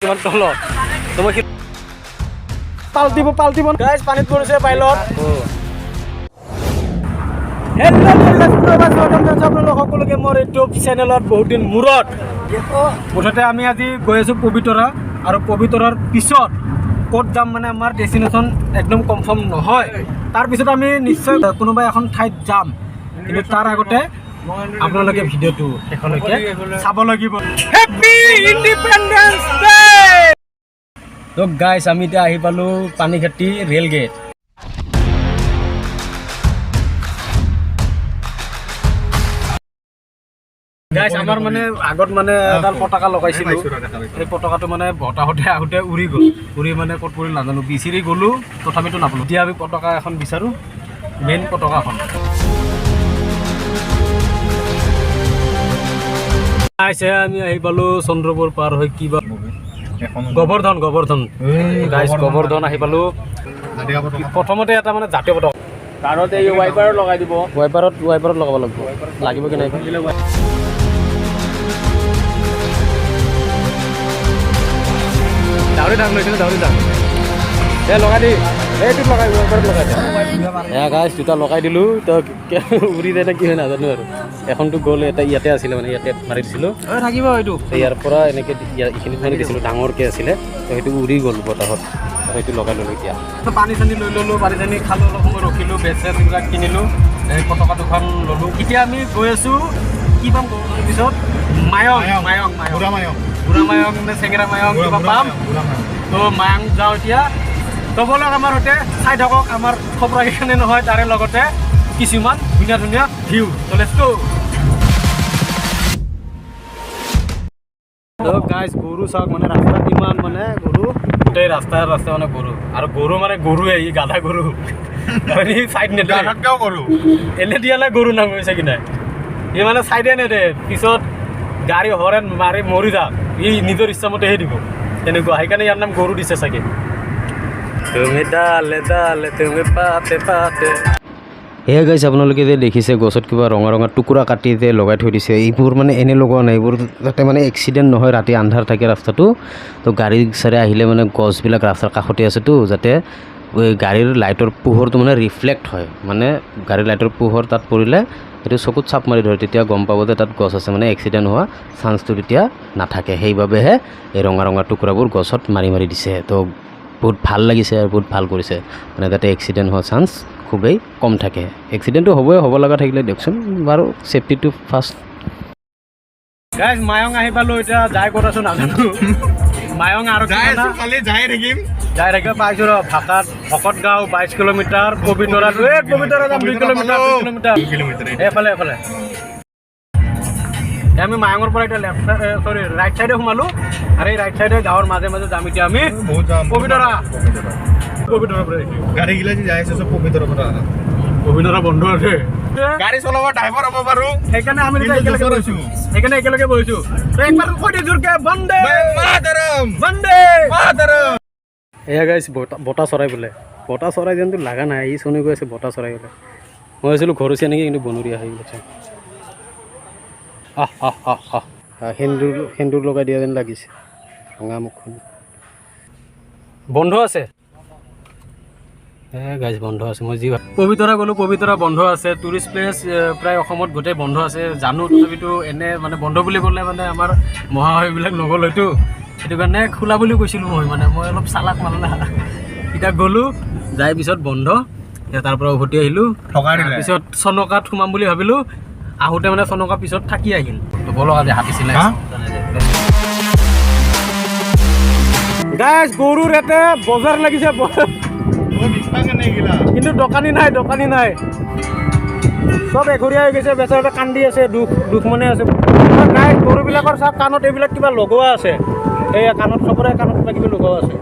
কিমান তলত তো মই পাল্টিব পাল্টিব। গাইজ, পানীত পৰিছে পাইলট। হেল্ল', আপোনালোক সকলোকে মোৰ ইউটিউব চেনেলত বহুত দিন মূৰত। মুঠতে আমি আজি গৈ আছোঁ পবিতৰা আৰু পবিতৰাৰ পিছত ক'ত যাম, মানে আমাৰ ডেষ্টিনেশ্যন একদম কনফাৰ্ম নহয়। তাৰপিছত আমি নিশ্চয় কোনোবা এখন ঠাইত যাম, কিন্তু তাৰ আগতে আপোনালোকে ভিডিঅ'টো শেষলৈকে চাব লাগিব। Happy Independence Day! তো গাইছ, আমি এতিয়া আহি পালোঁ পানীখাতি ৰেল গেট। গাইছ, আমাৰ মানে আগত মানে এডাল পতাকা লগাইছিলোঁ। সেই পতাকাটো মানে বতাহতে আহোঁতে উৰি গ'ল। উৰি মানে ক'ত পৰিল নাজানো। বিচাৰি গ'লোঁ, তথাপিতো নাপালোঁ। এতিয়া আমি পতাকা এখন বিচাৰোঁ, মেইন পতাকাখন। গাইছ, আমি আহি পালোঁ চন্দ্ৰপুৰ পাৰ হৈ কিবা গোবৰ্ধন, গোবৰ্ধন গাইছ, গোবৰ্ধন আহি পালোঁ। প্ৰথমতে এটা মানে জাতীয় পতাকা। কাৰত এই ৱাইপাৰো লগাই দিব। ৱাইপাৰত, ৱাইপাৰত লগাব লাগিব। লাগিব কি নাই? দাউৰি থাক লৈছিলে, দাউৰি থাক। এ লগাই দি, এইটোত লগাই, ৱাইপাৰত লগাই দে। এয়া গাইছ, দুটা লগাই দিলোঁ। তো উৰি যায় নে কি হয় নাজানো। আৰু এখনতো গ'ল, এটা ইয়াতে আছিলে, মানে ইয়াতে মাৰি দিছিলোঁ। থাকিব এইটো। তো ইয়াৰ পৰা এনেকৈ এইখিনিত মানে দিছিলোঁ, ডাঙৰকৈ আছিলে, তো সেইটো উৰি গ'ল বতাহত। তো সেইটো লগাই ল'লোঁ। এতিয়া পানী চানী লৈ ল'লোঁ, পানী চানী খালোঁ, অলপ সময় ৰখিলোঁ, বেগ চেগ এইবিলাক কিনিলোঁ, এই পতাকা দুখন ল'লোঁ। এতিয়া আমি গৈ আছোঁ, কি পাম গোবৰ্ধনৰ পিছত? মায়ং, মায়ং, মায়ং, বুঢ়া মায়ং নে চেঙেৰা মায়ং, কিবা পাম। তো মায়ং যাওঁ এতিয়া। তো ব'লক, আমাৰ সৈতে চাই থাকক। আমাৰ খবৰাকেইখনে নহয়, তাৰে লগতে কিছুমান ধুনীয়া ধুনীয়া ভিউ। তো let's go! তো গাইজ, গৰু চাওক, মানে ৰাস্তাত ইমান মানে গৰু, গোটেই ৰাস্তা ৰাস্তা মানে গৰু আৰু গৰু, মানে গৰুৱে, ই গাধা গৰু, কাৰণ ই চাইড নেদে। কৰো। এনে দিয়া নাই, গৰু নাম হৈছে কি নাই। ই মানে চাইডে নেদে, পিছত গাড়ী হৰেণ মাৰি মৰি যাক, ই নিজৰ ইচ্ছামতেহে দিব, তেনেকুৱা। সেইকাৰণে ইয়াৰ নাম গৰু দিছে চাগে। তুমি ডালে ডালে, তুমি পাতে পাতে। এয়া গাইছ, আপোনালোকে যে দেখিছে গছত কিবা ৰঙা ৰঙা টুকুৰা কাটি যে লগাই থৈ দিছে, এইবোৰ মানে এনে লগোৱা নাই। এইবোৰ যাতে মানে এক্সিডেণ্ট নহয়। ৰাতি আন্ধাৰ থাকে ৰাস্তাটো, তো গাড়ী চাড়ী আহিলে মানে গছবিলাক ৰাস্তাৰ কাষতে আছেতো, যাতে এই গাড়ীৰ লাইটৰ পোহৰটো মানে ৰিফ্লেক্ট হয়। মানে গাড়ীৰ লাইটৰ পোহৰ তাত পৰিলে সেইটো চকুত চাপ মাৰি ধৰে, তেতিয়া গম পাব যে তাত গছ আছে। মানে এক্সিডেণ্ট হোৱা চান্সটো তেতিয়া নাথাকে। সেইবাবেহে এই ৰঙা ৰঙা টুকুৰাবোৰ গছত মাৰি মাৰি দিছে। তো বহুত ভাল লাগিছে আৰু বহুত ভাল কৰিছে, মানে যাতে এক্সিডেণ্ট হোৱা চান্স খুবেই কম থাকে। এক্সিডেণ্টটো হ'বই, হ'ব লগা থাকিলে দিয়কচোন বাৰু, ছেফটিটো ফাৰ্ষ্ট। গাইজ, মায়ং আহি পালোঁ। এতিয়া যাই ক'ত আছোঁ নাজানো। মায়ং আৰু যাই আছো, কালি যাই থাকিম। যাই থাকিব পাইছোঁ ৰ। ভাকাত ভকত গাঁও 22 কিলোমিটাৰ, পবিতৰা, এই পবিতৰা যাম 2 কিলোমিটাৰ, 2 কিলোমিটাৰ। 2 কিলোমিটাৰ। এইফালে, এইফালে। এই আমি মায়ঙৰ পৰা এতিয়া লেফ্ট, চৰি, ৰাইট চাইডে সোমালোঁ আৰু এই ৰাইট চাইডে গাঁৱৰ মাজে মাজে যাম এতিয়া আমি। বহুত যাম। পবিতৰা। পবিতৰা। পবিতৰাৰ পৰা আহিছোঁ। গাড়ী গিলা যে যাই আছে, চব পবিতৰাৰ পৰা আহা। পবিতৰা বন্ধ আছে। গাড়ী চলাব ড্ৰাইভাৰ হ'ব পাৰো। সেইকাৰণে আমি এতিয়া কিন্তু একেলগে দুচৰ বহিছোঁ। হৈছো। সেইকাৰণে একেলগে বহিছোঁ। তো একবাৰ কৈ দে জোৰকে, বন্দে মাতৰম। বন্দে মাতৰম। এয়া গাইছ, বতা বতা চৰাই বোলে। বতা চৰাই যেনতো লগা নাই, ই চনি গৈ আছে বতা চৰাই বোলে। মই ভাবিছিলোঁ ঘৰচীয়া নেকি, কিন্তু বনৰীয়া হৈ গৈছে। আহ আহ আহ আহ আহ, সেন্দুৰ সেন্দুৰ লগাই দিয়া যেন লাগিছে ৰঙা মুখখন। বন্ধ আছে। এ গাইছ, বন্ধ আছে। মই যি পবিতৰা গ'লোঁ, পবিতৰা বন্ধ আছে। টুৰিষ্ট প্লেচ প্ৰায় অসমত গোটেই বন্ধ আছে জানো, তথাপিতো এনে মানে বন্ধ বুলি ক'লে মানে আমাৰ মহাশয়বিলাক নগ'ল হয়তো, সেইটো কাৰণে খোলা বুলি কৈছিলোঁ মই। মানে মই অলপ চালাক মানুহ না। এতিয়া গ'লোঁ, যাই পিছত বন্ধ। এতিয়া তাৰ পৰা উভতি আহিলোঁ। ঠগাই দিলে। তাৰপিছত চনকাত সোমাম বুলি ভাবিলোঁ, আহোঁতে মানে চনকা পিছত থাকি আহিল। তো বলক, আজি হাতী চিলাই। হা? গাইছ, গৰুৰ ইয়াতে বজাৰ লাগিছে। কিন্তু দোকানী নাই, দোকানী নাই, চব এঘৰীয়া হৈ গৈছে। বেচেৰাটো কান্দি আছে, দুখ দুখ মনে আছে। গাইছ, গৰুবিলাকৰ চাওক, কাণত এইবিলাক কিবা লগোৱা আছে। এই কাণত, চবৰে কাণত কিবা কিবি লগোৱা আছে।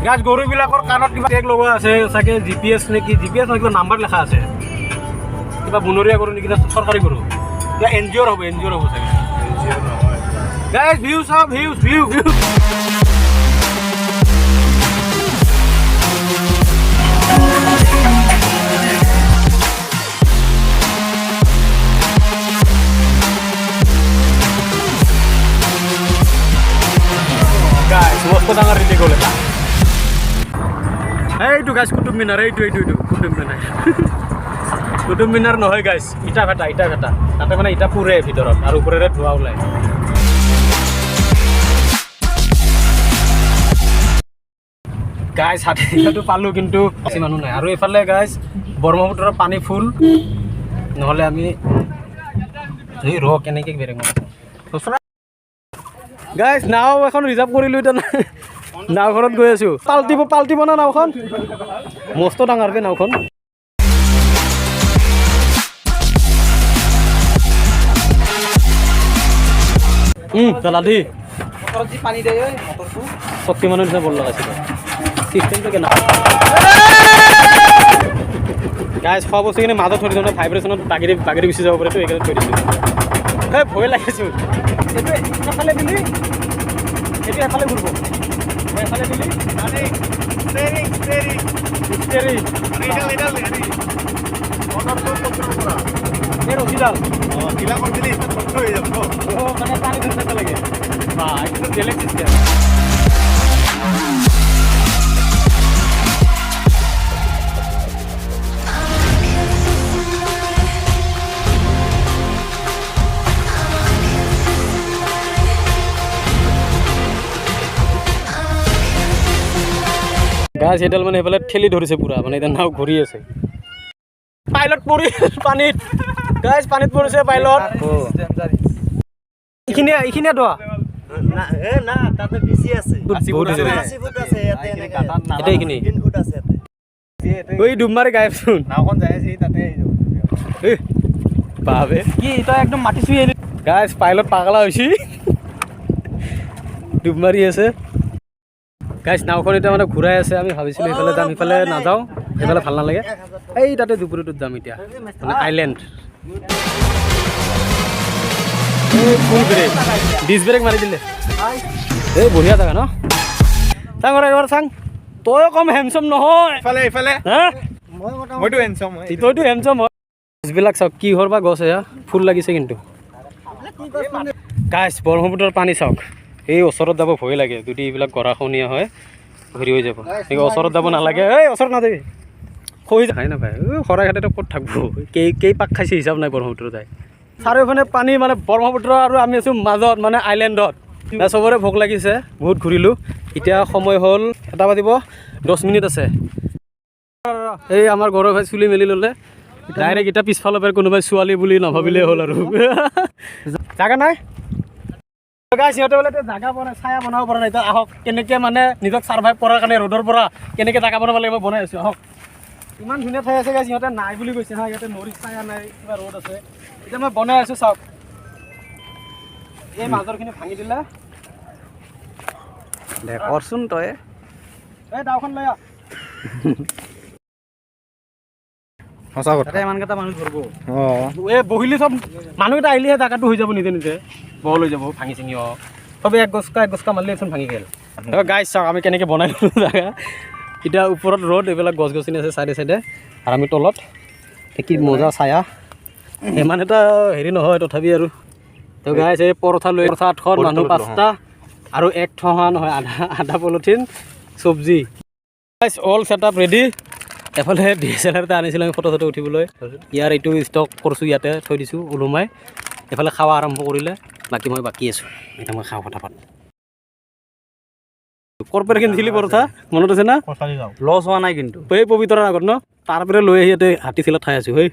গাইছ, গৰুবিলাকৰ কাণত কিবা টেগ লগোৱা আছে চাগে, জিপিএছ নেকি? জিপিএছ নহয়, কিবা নাম্বাৰ লেখা আছে। কিবা বনৰীয়া গৰু নেকি না চৰকাৰী গৰু? কিবা এন জি অ'ৰ হ'ব, এন জি অ'ৰ হ'ব চাগে। গাইছ, ভিউ চাওক, ভিউ, ভিউ, ভিউ। গাইছ, মস্ত মস্ত ডাঙৰ ৰেলী গ'ল এটা। এইটো গাইছ, কুটুব মিনাৰ। এইটো এইটো এইটো কুটুব মিনাৰ। কুটুব মিনাৰ নহয় গাইছ, ইটা ভেটা, ইটা ভেটা। তাতে মানে ইটা পুৰে ভিতৰত আৰু ওপৰেৰে ধোঁৱা ওলায়। গাইছ, হাতীটো পালোঁ, কিন্তু বেছি মানুহ নাই। আৰু এইফালে গাইছ, ব্ৰহ্মপুত্ৰৰ পানী ফুল। নহ'লে আমি এই ৰ কেনেকৈ বেৰেক মাৰিছোঁ। গাইছ, নাও এখন ৰিজাৰ্ভ কৰিলোঁ। এতিয়া নাওখনত গৈ আছোঁ। পাল্টিব, পাল্টিব না নাওখন। মস্ত ডাঙৰ বে নাওখন। দালাদি শক্তি মানুহ নিচিনা বল লগাইছিলে। চিষ্টেমটো কেনেকুৱা গাইছ? খোৱা বস্তুখিনি মাজত থৈ দিছোঁ, মানে ভাইব্ৰেশ্যনত বাগৰি বাগৰি গুচি যাব পাৰে, সেইকাৰণে থৈ দিছোঁ। সেই ভয় লাগিছোঁ। এইটো এফালে দিলি, এইটো এফালে ঘূৰিব। এফালে দিলি ষ্টেৰিং। এই ৰছীডাল মানে টানি ধৰি থাকিব লাগে। বা, এইটো বেলেগ চিষ্টেম। গাছ সেইডাল মানে সেইফালে ঠেলি ধৰিছে পুৰা, মানে এতিয়া নাও ঘূৰি আছে। পাইলট পৰিল পানীত। গাছ, পানীত পৰিছে পাইলট। এইখিনিয়ে, এইখিনিয়ে দোৱা। না, তাতে বেছি আছে। বহুত আছে। 80 ফুট আছে ইয়াতে এনেকে। এতিয়া এইখিনি 3 ফুট আছে ইয়াতে। ঐ, ডুব মাৰি গায়বচোন। নাওখন যাই আছে, তাতে আহি যাব। বাবে কি তই একদম মাটি চুই আহিলি? গাইছ, পাইলট পাগলা হৈছে, ডুব মাৰি আছে। গাইছ, নাওখন এতিয়া মানে ঘূৰাই আছে। আমি ভাবিছিলোঁ সেইফালে যাম, সিফালে নাযাওঁ, সেইফালে ভাল নালাগে। এই তাতে জুপুৰিটোত যাম এতিয়া, মানে আইলেণ্ড। ফুল ব্ৰেক, ডিছ ব্ৰেক মাৰি দিলে। এই বঢ়িয়া জেগা ন? চাং, এবাৰ চাং। তয়ো কম হেমচম নহয়। ইফালে, ইফালে। হা। মইতো হেণ্ডচম হয়। তইতো হেমচম হয়। গছবিলাক চাওক, কিহৰ বা গছ এয়া, ফুল লাগিছে কিন্তু। গাইছ, ব্ৰহ্মপুত্ৰৰ পানী চাওক। এই ওচৰত যাব ভয় লাগে। যদি এইবিলাক গৰাখহনীয়া হয়, হেৰি হৈ যাব। এই ওচৰত যাব নালাগে। এই ওচৰত নাযাবি, খহি খাই নাপায়। এই শৰাইঘাটতে ক'ত থাকিব? কেই পাক খাইছে হিচাপ নাই ব্ৰহ্মপুত্ৰ যায়। চাৰিওফালে পানী, মানে ব্ৰহ্মপুত্ৰ আৰু আমি আছোঁ মাজত, মানে আইলেণ্ডত। চবৰে ভোক লাগিছে, বহুত ঘূৰিলোঁ। এতিয়া সময় হ'ল 1 বাজিব 10 মিনিট আছে। এই আমাৰ গৌৰৱ ভাই চুলি মেলি ল'লে ডাইৰেক্ট। এতিয়া পিছফালৰ পৰা কোনোবাই ছোৱালী বুলি নাভাবিলেই হ'ল আৰু। জাগা নাই গাইছ, সিহঁতে বোলে এতিয়া জাগা বনাই ছায়া বনাব পৰা নাই। এতিয়া আহক, কেনেকৈ মানে নিজক ছাৰ্ভাইভ কৰাৰ কাৰণে ৰ'দৰ পৰা কেনেকৈ জাগা বনাব লাগিব, বনাই আছোঁ। আহক, ইমান ধুনীয়া ঠাই আছে গাইছ। সিহঁতে নাই বুলি কৈছে। হা, ইয়াতে নদীত ছায়া নাই, কিবা ৰ'দ আছে। এতিয়া মই বনাই আছোঁ, চাওক। এই মাজৰখিনি ভাঙি দিলে। দে, কৰচোন তই। এই দাওখন লৈ আহ। সঁচা কথা। তাতে ইমানকেইটা মানুহ ধৰব? অঁ। এই বহিলে চব মানুহকেইটা আহিলেহে জাগাটো হৈ যাব, নিজে নিজে বহল হৈ যাব। ভাঙি চিঙি, অঁ, চবে এক গছকা এক গছকা মাৰিলেচোন ভাঙি গ'ল। গাইছ, চাওক, আমি কেনেকৈ বনাই ল'লোঁ জাগা। এতিয়া ওপৰত ৰ'দ, এইবিলাক গছ গছনি আছে চাইডে চাইডে আৰু আমি তলত। কি মজা ছায়া। ইমান এটা হেৰি নহয় তথাপি আৰু। তো গাইছ, এই পৰঠা লৈ, পৰঠা 8খন, মানুহ পাঁচটা আৰু এক ঠহা নহয়, আধা আধা পলিথিন চব্জি। গাইছ, অল ছেট আপ ৰেডি। এফালে DSLR এটা আনিছিলোঁ আমি ফটো চটো উঠিবলৈ। ইয়াৰ এইটো ষ্টক কৰিছোঁ, ইয়াতে থৈ দিছোঁ ওলোমাই। এফালে খাৱা আৰম্ভ কৰিলে, বাকী মই বাকী আছোঁ। এতিয়া মই খাওঁ ফটাফট। ক'ৰ পৰা কিনিছিলি পৰঠা, মনত আছে না? লছ হোৱা নাই কিন্তু। এই পবিতৰাৰ আগত ন? তাৰ পৰা লৈ আহি ইয়াতে হাতী চিলত খাই আছোঁ হেই।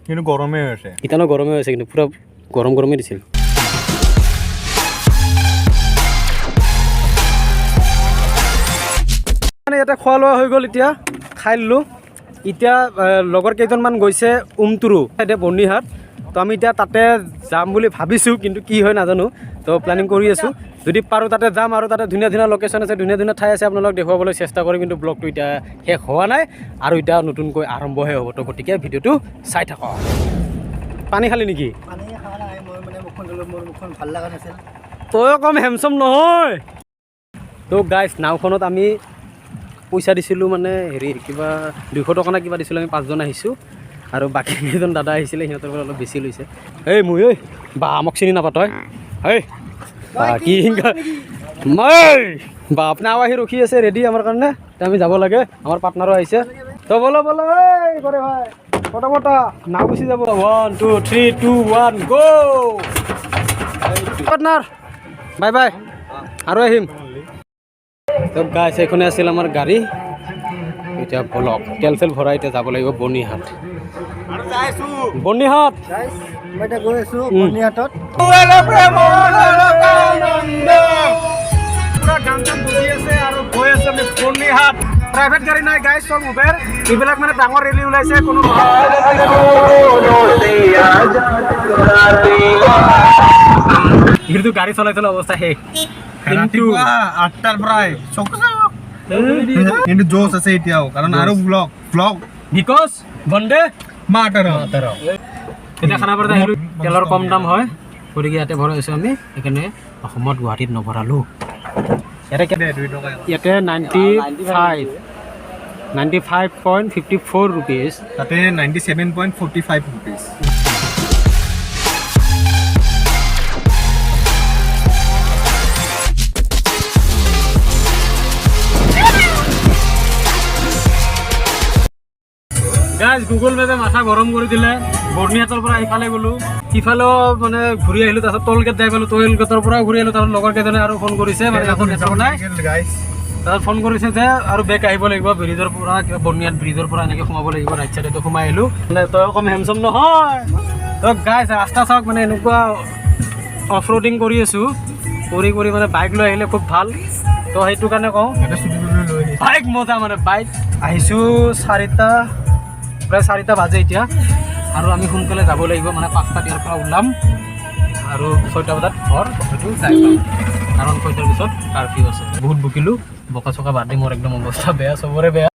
কিন্তু গৰমে হৈছে। ইতানো গৰমে হৈছে কিন্তু, পূৰা গৰম গৰমেই দিছিল। মানে ইয়াতে খোৱা লোৱা হৈ গ'ল, এতিয়া খাই ল'লোঁ। এতিয়া লগৰ কেইজনমান গৈছে উমটুৰু চাইডে, বৰ্ণিহাট। তো আমি এতিয়া তাতে যাম বুলি ভাবিছোঁ, কিন্তু কি হয় নাজানো। তো প্লেনিং কৰি আছোঁ, যদি পাৰোঁ তাতে যাম। আৰু তাতে ধুনীয়া ধুনীয়া লোকেশ্যন আছে, ধুনীয়া ধুনীয়া ঠাই আছে, আপোনালোকক দেখুৱাবলৈ চেষ্টা কৰিম। কিন্তু ব্লগটো এতিয়া শেষ হোৱা নাই আৰু এতিয়া নতুনকৈ আৰম্ভহে হ'ব। তো গতিকে ভিডিঅ'টো চাই থাকক। পানী খালি নেকি? পানী খোৱা নাই মই, মানে মুখখন ধুলোঁ, মোৰ মুখখন ভাল লগা নাছিল। তয়ো কম হেমচম নহয়। তো গাইছ, নাওখনত আমি পইচা দিছিলোঁ, মানে হেৰি কিবা 200 টকা নে কিবা দিছিলোঁ। আমি পাঁচজন আহিছোঁ আৰু বাকী কেইজন দাদা আহিছিলে, সিহঁতৰ পৰা অলপ বেছি লৈছে। এই মই ঐ বা, আমাক চিনি নাপা তই? এই বা, কি মই বাপ, নাও আহি ৰখি আছে ৰেডি আমাৰ কাৰণে। এতিয়া আমি যাব লাগে, আমাৰ পাৰ্টনাৰো আহিছে। তো বলো বলো, এই কৰে ভাই, ফটাফটা নাও গুচি যাব। 1 2 3 2 1 go. Partner bye bye, আৰু আহিম। তো গাইছ, এইখনে আছিল আমাৰ গাড়ী। এতিয়া বলক, তেল চেল ভৰাই এতিয়া যাব লাগিব বৰ্ণিহাট। বৰ্ণিহাট মই এতিয়া গৈ আছোঁ বৰ্ণিহাটত। পুৰা গান চান বজি আছে আৰু গৈ আছোঁ আমি বৰ্ণিহাট। প্ৰাইভেট গাড়ী নাই গাইছ, চব উবেৰ। এইবিলাক মানে ডাঙৰ ৰেলী ওলাইছে কোনো। কিন্তু গাড়ী চলাই চলাই অৱস্থা শেষ। কিন্তু ৰাতিপুৱা 8টাৰ পৰাই চকু কিন্তু জোচ আছে এতিয়াও, কাৰণ আৰু blog blog because Vande Mataram. এতিয়া খানাপাৰাত আহিলোঁ, তেলৰ কম দাম হয় গতিকে ইয়াতে ভৰাইছোঁ আমি। সেইকাৰণে অসমত গুৱাহাটীত নভৰালোঁ। ইয়াতে 2 টকা। ইয়াতে 95.54 rupees. তাতে 97.45 rupees. Guys, Google মেপে মাথা গৰম কৰি দিলে। বৰ্ণিহাটৰ পৰা ইফালে গ'লোঁ, সিফালেও মানে ঘূৰি আহিলোঁ, তাৰপিছত টোল গেট যাই পালোঁ, টোল গেটৰ পৰাও ঘূৰি আহিলোঁ। তাৰপিছত লগৰ কেইজনে আৰু ফোন কৰিছে, মানে একো নেটৱৰ্ক নাই। গাইছ। তাৰপিছত ফোন কৰিছে যে আৰু বেক আহিব লাগিব, ব্ৰিজৰ পৰা কিবা বৰ্ণিহাট ব্ৰিজৰ পৰা এনেকৈ সোমাব লাগিব, ৰাইট চাইডেতো সোমাই আহিলোঁ। মানে তই কম হেমচম নহয়। তো গাইছ, ৰাস্তা চাওক, মানে এনেকুৱা অফ ৰোডিং কৰি আছোঁ, কৰি কৰি মানে বাইক লৈ আহিলে খুব ভাল। তো সেইটো কাৰণে কওঁ বাইক মজা। মানে বাইক আহিছোঁ চাৰিটা, প্ৰায় 4টা বাজে এতিয়া আৰু আমি সোনকালে যাব লাগিব। মানে 5টাত ইয়াৰ পৰা ওলাম আৰু 6টা বজাত ঘৰ হয়তো যাই পাম, কাৰণ 6টাৰ পিছত কাৰফিউ আছে। বহুত বকিলোঁ, বোকা চকা বাদ দি মোৰ একদম অৱস্থা বেয়া, চবৰে বেয়া।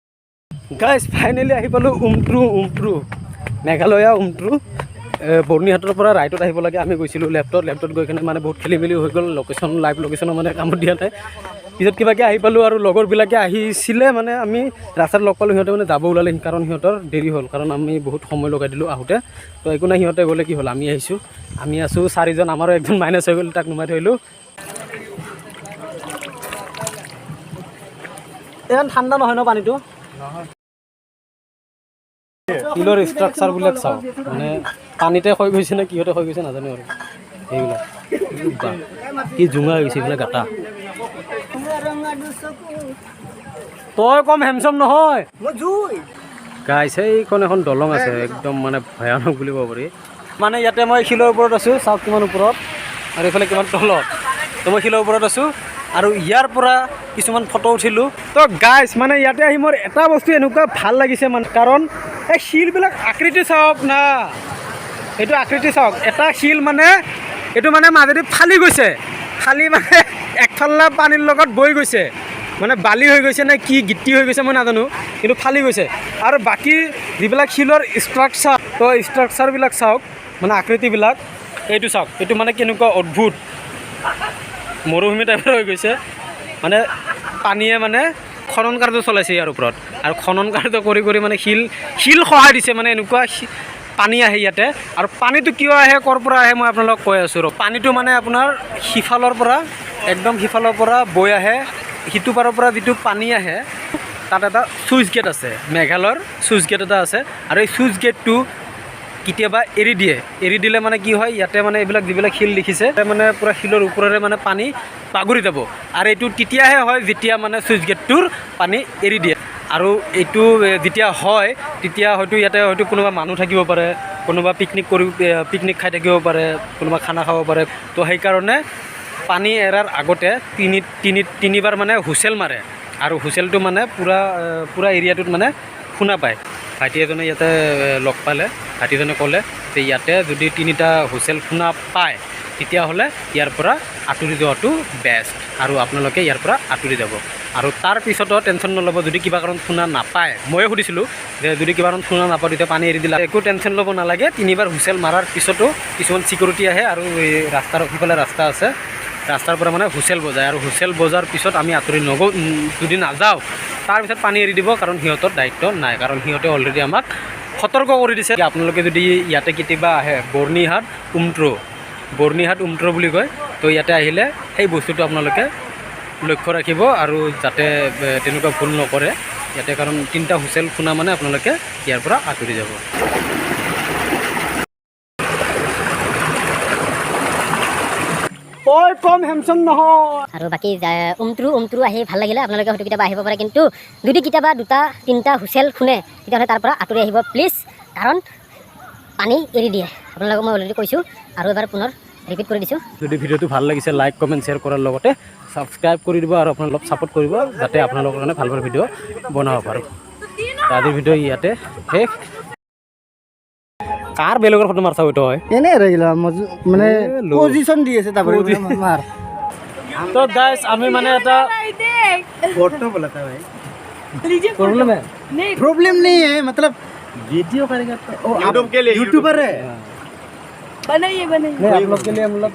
গাইজ, ফাইনেলি আহি পালোঁ উমট্ৰু, উমট্ৰু মেঘালয়া উমট্ৰু। বৰ্ণিহাটৰ পৰা ৰাইটত আহিব লাগে, আমি গৈছিলোঁ লেফ্টত। লেফ্টত গৈ কিনে মানে বহুত খেলি মেলি হৈ গ'ল, লোকেশ্যন লাইভ লোকেশ্যনো মানে কামত দিয়া নাই। পিছত কিবাকৈ আহি পালোঁ আৰু লগৰবিলাকে আহিছিলে, মানে আমি ৰাস্তাত লগ পালোঁ, সিহঁতে মানে যাব ওলালে, কাৰণ সিহঁতৰ দেৰি হ'ল, কাৰণ আমি বহুত সময় লগাই দিলোঁ আহোঁতে। তো একো নাই, সিহঁতে গ'লে কি হ'ল, আমি আহিছোঁ। আমি আছোঁ চাৰিজন, আমাৰো একজন মাইনাছ হৈ গ'ল, তাক নুমাই থৈলোঁ। ইমান ঠাণ্ডা নহয় ন পানীটো? শিলৰ ষ্ট্ৰাকচাৰবিলাক চাওক, মানে পানীতে ক্ষয় গৈছে নে কিহতে ক্ষয় গৈছে নাজানো আৰু। এইবিলাক বা, কি জোঙা হৈ গৈছে এইবিলাক গাটা। তই কম হেমচম নহয়। মই জুই। গাইছ, সেইখন এখন দলং আছে, একদম মানে ভয়ানক বুলি ক'ব পাৰি। মানে ইয়াতে মই শিলৰ ওপৰত আছোঁ, চাওক কিমান ওপৰত আৰু এইফালে কিমান তলত। তো মই শিলৰ ওপৰত আছোঁ আৰু ইয়াৰ পৰা কিছুমান ফটো উঠিলোঁ। তো গাইছ, মানে ইয়াতে আহি মোৰ এটা বস্তু এনেকুৱা ভাল লাগিছে, মানে কাৰণ এই শিলবিলাক আকৃতি চাওক না, এইটো আকৃতি চাওক। এটা শিল মানে এইটো মানে মাজেদি ফালি গৈছে, ফালি মানে একফালা পানীৰ লগত বৈ গৈছে, মানে বালি হৈ গৈছে নে কি গিটি হৈ গৈছে মই নাজানো, কিন্তু ফালি গৈছে। আৰু বাকী যিবিলাক শিলৰ ষ্ট্ৰাকচাৰ, তো ষ্ট্ৰাকচাৰবিলাক চাওক, মানে আকৃতিবিলাক এইটো চাওক, এইটো মানে কেনেকুৱা অদ্ভুত মৰুভূমি টাইপৰ হৈ গৈছে। মানে পানীয়ে মানে খনন কাৰ্য চলাইছে ইয়াৰ ওপৰত আৰু খনন কাৰ্য কৰি কৰি মানে শিল শিল সহায় দিছে, মানে এনেকুৱা পানী আহে ইয়াতে। আৰু পানীটো কিয় আহে, ক'ৰ পৰা আহে মই আপোনালোকক কৈ আছোঁ ৰ। পানীটো মানে আপোনাৰ সিফালৰ পৰা, একদম সিফালৰ পৰা বৈ আহে। সিটো পাৰৰ পৰা যিটো পানী আহে, তাত এটা চুইচ গেট আছে, মেঘালয়ৰ চুইচ গেট এটা আছে। আৰু এই চুইচ গেটটো কেতিয়াবা এৰি দিয়ে। এৰি দিলে মানে কি হয়, ইয়াতে মানে এইবিলাক যিবিলাক শিল দেখিছে, তাতে মানে পূৰা শিলৰ ওপৰেৰে মানে পানী বাগৰি যাব। আৰু এইটো তেতিয়াহে হয় যেতিয়া মানে চুইচ গেটটোৰ পানী এৰি দিয়ে। আৰু এইটো যেতিয়া হয় তেতিয়া হয়তো ইয়াতে হয়তো কোনোবা মানুহ থাকিব পাৰে, কোনোবা পিকনিক কৰি পিকনিক খাই থাকিব পাৰে, কোনোবা খানা খাব পাৰে। তো সেইকাৰণে পানী এৰাৰ আগতে তিনি তিনি তিনিবাৰ মানে হুইচেল মাৰে আৰু হুইচেলটো মানে পূৰা এৰিয়াটোত মানে শুনা পায়। ভাইটি এজনে ইয়াতে লগ পালে, ভাইটিজনে ক'লে যে ইয়াতে যদি তিনিটা হুইচেল শুনা পায় তেতিয়াহ'লে ইয়াৰ পৰা আঁতৰি যোৱাটো বেষ্ট আৰু আপোনালোকে ইয়াৰ পৰা আঁতৰি যাব। আৰু তাৰ পিছতো টেনশ্যন নল'ব যদি কিবা কাৰণত শুনা নাপায়। ময়ো সুধিছিলোঁ যে যদি কিবা কাৰণত শুনা নাপায় তেতিয়া পানী এৰি দিলা, একো টেনশ্যন ল'ব নালাগে। তিনিবাৰ হুইচেল মাৰাৰ পিছতো কিছুমান ছিকিউৰিটি আহে আৰু এই ৰাস্তাৰ সিফালে ৰাস্তা আছে, ৰাস্তাৰ পৰা মানে হুইচেল বজায় আৰু হুইচেল বজাৰ পিছত আমি আঁতৰি যদি নাযাওঁ তাৰপিছত পানী এৰি দিব, কাৰণ সিহঁতৰ দায়িত্ব নাই, কাৰণ সিহঁতে অলৰেডি আমাক সতৰ্ক কৰি দিছে। আপোনালোকে যদি ইয়াতে কেতিয়াবা আহে, বৰ্ণিহাট উমট্ৰ, বৰ্ণিহাট উমট্ৰ বুলি কয়, তো ইয়াতে আহিলে সেই বস্তুটো আপোনালোকে লক্ষ্য ৰাখিব আৰু যাতে তেনেকুৱা ভুল নকৰে ইয়াতে, কাৰণ তিনিটা হুইচেল শুনা মানে আপোনালোকে ইয়াৰ পৰা আঁতৰি যাব। তই কম হেমচন নহয়। আৰু বাকী উমট্ৰু উমট্ৰু আহি ভাল লাগিলে। আপোনালোকে হয়তো কেতিয়াবা আহিব পাৰে, কিন্তু যদি কেতিয়াবা দুটা তিনিটা হুইচেল শুনে, তেতিয়াহ'লে তাৰ পৰা আঁতৰি আহিব প্লিজ, কাৰণ পানী এৰি দিয়ে। আপোনালোকক মই অলৰেডি কৈছোঁ আৰু এবাৰ পুনৰ ৰিপিট কৰি দিছোঁ। যদি ভিডিঅ'টো ভাল লাগিছে, লাইক, কমেণ্ট, শ্বেয়াৰ কৰাৰ লগতে ছাবস্ক্ৰাইব কৰি দিব আৰু আপোনালোক ছাপোৰ্ট কৰিব, যাতে আপোনালোকৰ কাৰণে ভাল ভাল ভিডিঅ' বনাব পাৰোঁ। আজিৰ ভিডিঅ' ইয়াতে শেষ। কাৰ বেলেগৰ ফটো মাৰছা তই? এনে ৰহিলা মানে পজিশন দি আছে, তাৰপৰে মাৰ। তো গাইস, আমি মানে এটা फोटो बोलाता भाई। প্ৰব্লেম है। प्रॉब्लम नहीं है, मतलब वीडियो करेगा तो यूट्यूब के लिए। यूट्यूबर है। बनाइए, बनाइए। नहीं, आप लोग के लिए मतलब